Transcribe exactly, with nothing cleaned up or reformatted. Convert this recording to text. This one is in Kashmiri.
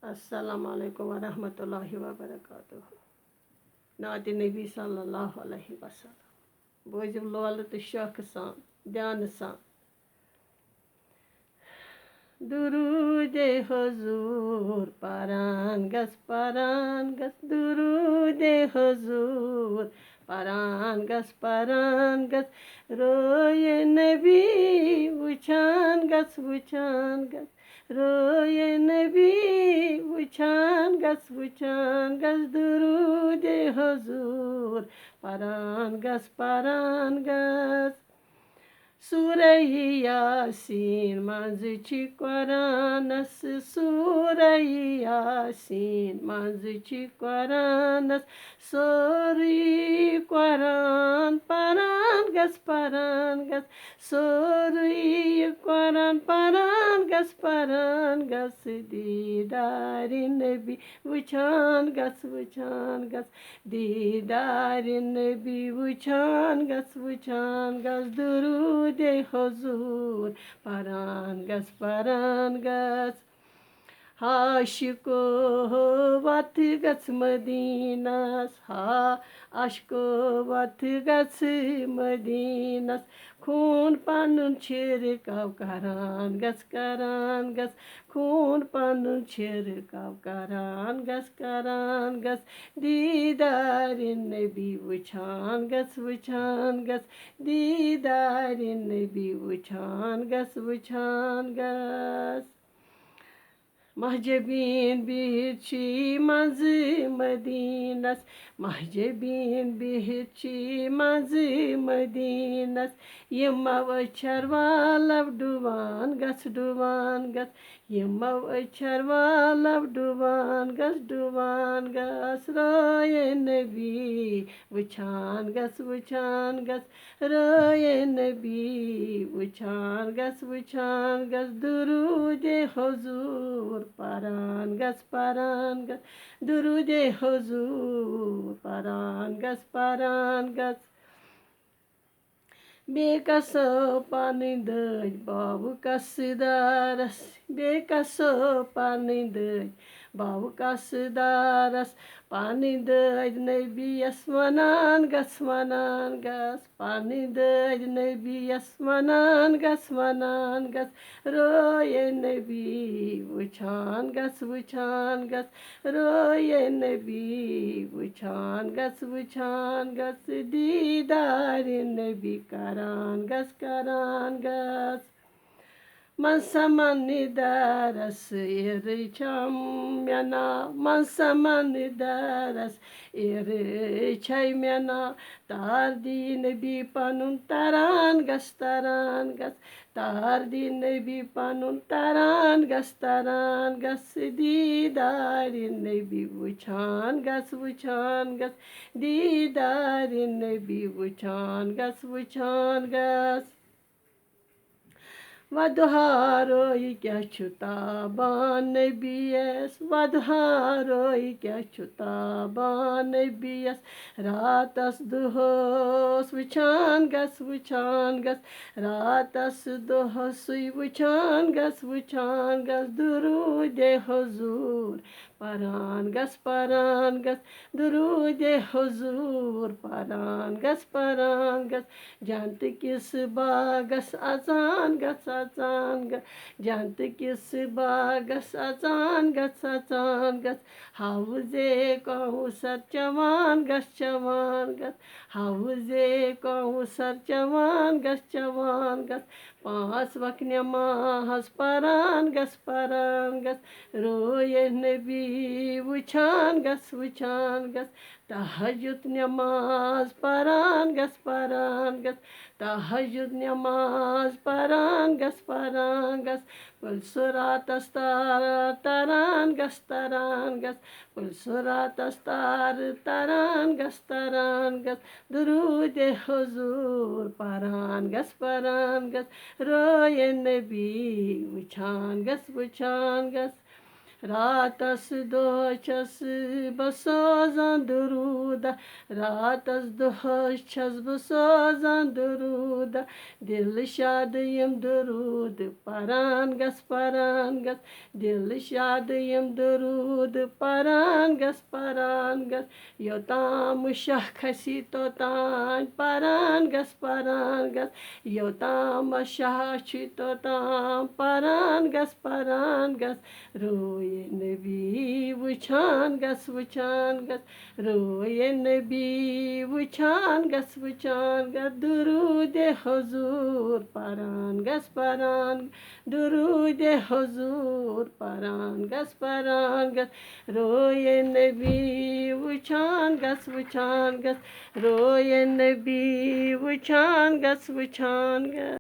السلام علیکم ورحمۃ اللہ وبرکاتہ۔ نعت نبی صلی اللہ علیہ وسلم۔ بوٗزِو لولہٕ تہٕ شوقہٕ سان، دھیانہٕ سان۔ درود حضور پران گژھ، پران گژھ، درود حضور پران گژھ، پران گژھ، رویے نبی وٕچھان گژھ، وٕچھان گژھ، رویے نبی وٕچھان گژھ، وٕچھان گژھ، درود حضور پران گژھ، پران گژھ۔ سورہ یاسین منٛز چھِ قرآنس، سورہ یاسین منٛز چھِ قرآنس سورُے قرآن پران گژھ، پران گژھ، سورُے قرآن پران گژھ، پران گژھ، دیٖدارِ نبی وٕچھان گژھ، وٕچھان گژھ، دیٖدارِ نبی وٕچھان گژھ، وٕچھان گژھ، درود حضور پران گژھ، پران گژھ۔ ہا عاشقو وتھ گژھ مدینس، ہا عاشقو وتھ گژھ مدینس، خوٗن پنُن چھِرکاو کران گژھ، کران گژھ، خوٗن پنُن چھِرکاو کران گژھ، کران گژھ، دیٖدارِ نبی وٕچھان گژھ، وٕچھان گژھ، دیٖدارِ نبی وٕچھان گژھ، وٕچھان گژھ۔ مہجبیٖن بِہِتھ چھِ منٛزٕ مدیٖنس، مہجبیٖن بِہِتھ چھِ منٛزٕ مدیٖنس، یِمو أچھر والو ڈُوان گژھ، ڈُوان گژھ، یِمو أچھر والو ڈُوان گژھ، ڈُوان گژھ، رویے نبی وٕچھان گژھ، وٕچھان گژھ، رویے نبی وٕچھان گژھ، وٕچھان گژھ، درود حضور پران گژھ، پران گژھ، درود حضور پران گژھ، پران گژھ۔ بیٚیہِ کسو پنٕنۍ دٲدۍ باوٕ قصدارس، بیٚیہِ کسو پنٕنۍ دٲدۍ باوٕ قصدارس، پنٕنۍ دٲدۍ نبی یس ونان گژھ، ونان گژھ، پنٕنۍ دٲدۍ نبی یس ونان گژھ، ونان گژھ، رویے نبی وٕچھان گژھ، وٕچھان گژھ، رویے نبی وٕچھان گژھ، وٕچھان گژھ، دیٖدارِ نبی کران گژھ، کران گژھ۔ من سمن دارس اِرٕ چھم مےٚ نا، من سمن دارس اِرٕ چھے مےٚ نا، تار دی نبی پنُن تران گژھ، تران گژھ، تار دی نبی پنُن تران گژھ، تران گژھ، دیٖدارِ نبی وٕچھان گژھ، وٕچھان گژھ، دیٖدارِ نبی وٕچھان گژھ، وٕچھان گژھ۔ ودُہارو یہِ کیٛاہ چھُ تابان نبیَس، ودُہارو یہِ کیٛاہ چھُ تابان نبیَس، راتس دۄہس وٕچھان گژھ، وٕچھان گژھ، راتس دۄہسٕے وٕچھان گژھ، وٕچھان گژھ، درود حضور پران گژھ، پران گژھ، درود حضور پران گژھ، پران گژھ، جنت کِس باغس اژان گژھ، اژان گژھ، جنت کِس باغس اژان گژھ، اژان گژھ، حوضے کوثر چٮ۪وان گژھ، چٮ۪وان گژھ، حوضے کوثر چٮ۪وان گژھ، چٮ۪وان گژھ، پانٛژھ وقت نماز پران گژھ، پران گژھ، رویے نبی وٕچھان گژھ، وٕچھان گژھ، تہجد نماز پران گژھ، پران گژھ، تہجد نماز پران گژھ، پران گژھ، پُلسہٕ راتس تار تران گژھ، تران گژھ، پُلسہٕ راتس تار تران گژھ، تران گژھ، درود حضور پران گژھ، پران گژھ، رویے نبی وٕچھان گژھ، وٕچھان گژھ۔ راتس دۄہس چھَس بہٕ سوزان درود، راتس دۄہس چھَس بہٕ سوزان درود۔ دِلشاد یِم درود پران گژھ، پران گژھ۔ دِلشاد یِم درود پران گژھ، پران گژھ۔ یوٚتام شاہ کھسی توٚتام پران گژھ، پران گژھ۔ یوٚتام شاہ چھُ توٚتام پران گژھ، پران گژھ۔ رویے نبی وٕچھان گژھ، وٕچھان گژھ۔ رویے نبی وٕچھان گژھ، وٕچھان گژھ۔ درود حضور پران گژھ، پران۔ درود حضور پران گژھ، پران گژھ۔ رویے نبی وٕچھان گژھ، وٕچھان گژھ۔ رویے نبی وٕچھان گژھ، وٕچھان گژھ۔